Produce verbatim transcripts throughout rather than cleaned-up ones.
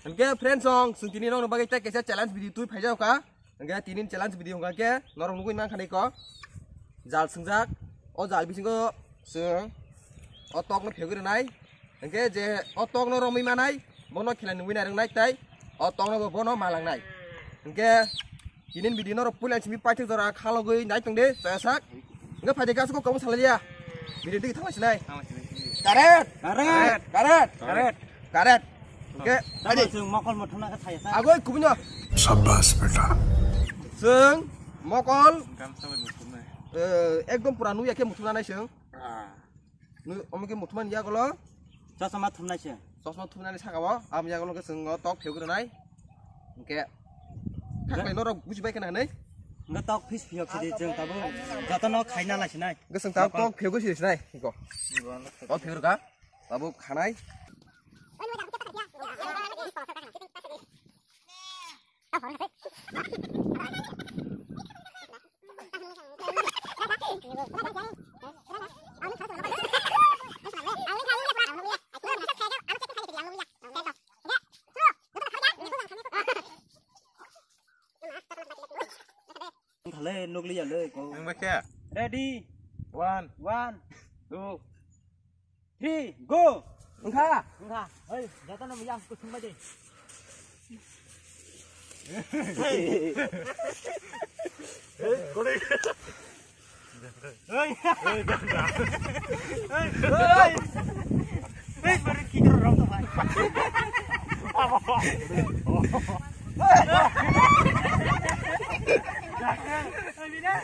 Hwnkhe friends song, chwng tini rokni bagwi tei kaisa challenge video twi phaijak kha. Hwnkhe tini challenge video hwnkha khe norok nugwi mankha nai ko. Jal swngjak, o jal bisingo chwng o tokno phegwi rwnai. Hwnkhe je o tokno romwi manai, bono khela nungwi nairwknai tei o tokno bo bono malangnai. Hwnkhe tini video norok puila simi paithak jora khalogwi nai tongde chayasak. Hwnkhe phaidi kasu kok kamu salaiya. Video digi thangla sinai. Karet! Karet! Karet! Karet! Karet! Hwnkhe phaidi. Chwng mokol muthumna khe chayasa. Agoi kubino. Shabash beta. Chwng mokol. Gamsa bai muthumnai. Eh, ekdom pura nuya khe muthumna nai chwng. Ah. Nui, omo khe muthumani yagolo. Chosma thumnai se. Chosma thumnani saka o, am yagolo khe chwng o tok phiyok rwnai. Hwnkhe, khaklai norok buji bai khna hinwi. Hwnkhe tok phis phiyok khidi chwng tabuk jotono khaina laisinai. Hwnkhe chwng tabuk tok phiyok gwi sinai. Hwnkhe. O phiyok rwkha. Tabuk khanai. Khale nukliya le ko. Ang bacha. Ready? One. One. Two. Three, go! Wngkha? Wngkha. Hei, jotono yang kusung bai de. Hei, kore. Hei. Hei, hei. Hei, baru kidor rong tuh, Pak. Hei, bina.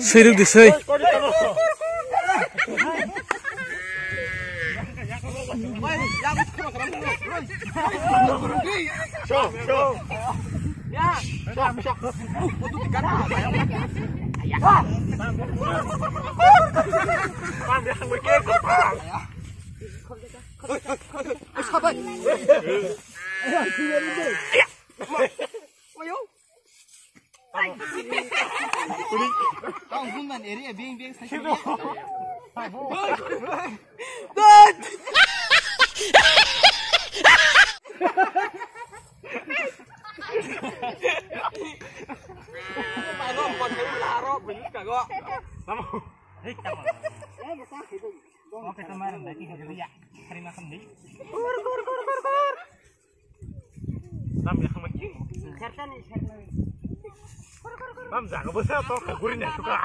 Swi rwk di, swi. Tong gun man eri bing bing sai. Oke, teman, lagi hari ya. Terima kasih. Tam yang lagi. Tam jaga besar toh, gurin ya suka.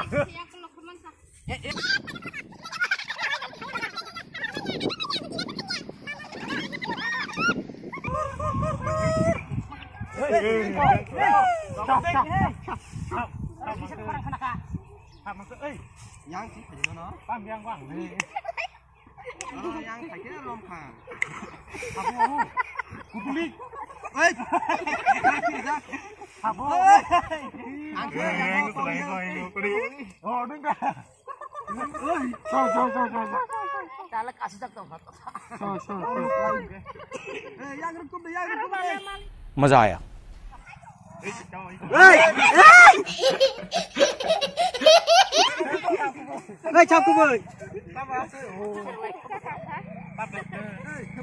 Yang sih, yang bang. Yang khaikhe romkha. Abo, abo. Kutulik. Oi. Yang kiri jak. Abo. Oi. Ang khe, ang khe, ang khe. Oh, dengka. Oi. So, so, so, so, so. Chala kasijak tong. So, so, so. Eh, yang rukun deh, yang rukun deh. Maza aya. Ngai chap kubui.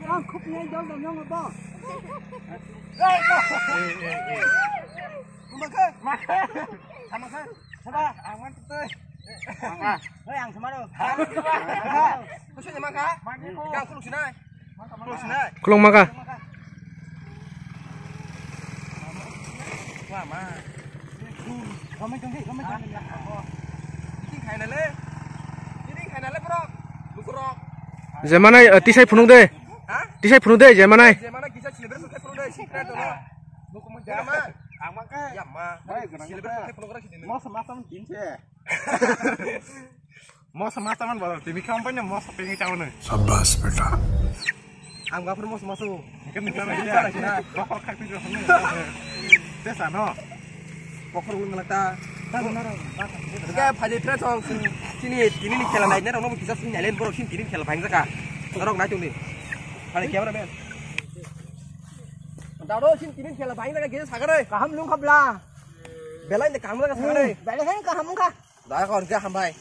Ang khup ngai dol dol nyong ba. Maka. Maka. Sama sa. Sama. Ang wan tuh. Maka. Hei, ang sama dong. Maka. Kau sini maka. Kau kurus sini. Khulung maka. Jemanai, eh, tisai phunuk de. Tisai phunuk de, jemanai. Ang ma khe. Ya ma. Bai, ganang celebrate khe. Khe phone kora sini. Mosa masa man din se. Mosa masa man bala tini kam pa ne mosa pe ni tawo ne. Sabas beta. Ang ga phur mosa masu. Kan ni kan ni. Bokhor khak ni. Te sa no. Bokhor ul ngalak ta. Oke, phai de friends song. Sini tini ni khela nai ne rok no kisa sini nai len borok sini tini khela bhang jaka. Rok nai tong ni. Phai camera man. Dado sini tini khela bhang jaka ge sagare. Kaham nung khabla. Belai de kaham jaka sagare. Belai kaham kha. Daya kor ke hambai.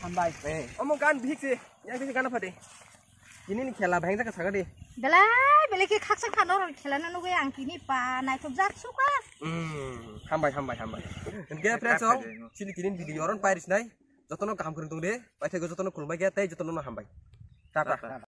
Hambai. Eh. Omo gan bihik se. Yang bihik gan phade. Tini ni khela bhang jaka sagade. Belai belai khe khakchang kha norok khela no nugui ang tini pa naithok jak suka. Hmm. Hambai hambai hambai. Hingke friends song. Sini tini video ron pairis nai. Jotono kaham kwrwng tong de. Paithai jotono khulumbai khe tei jotono no hambai. Tata.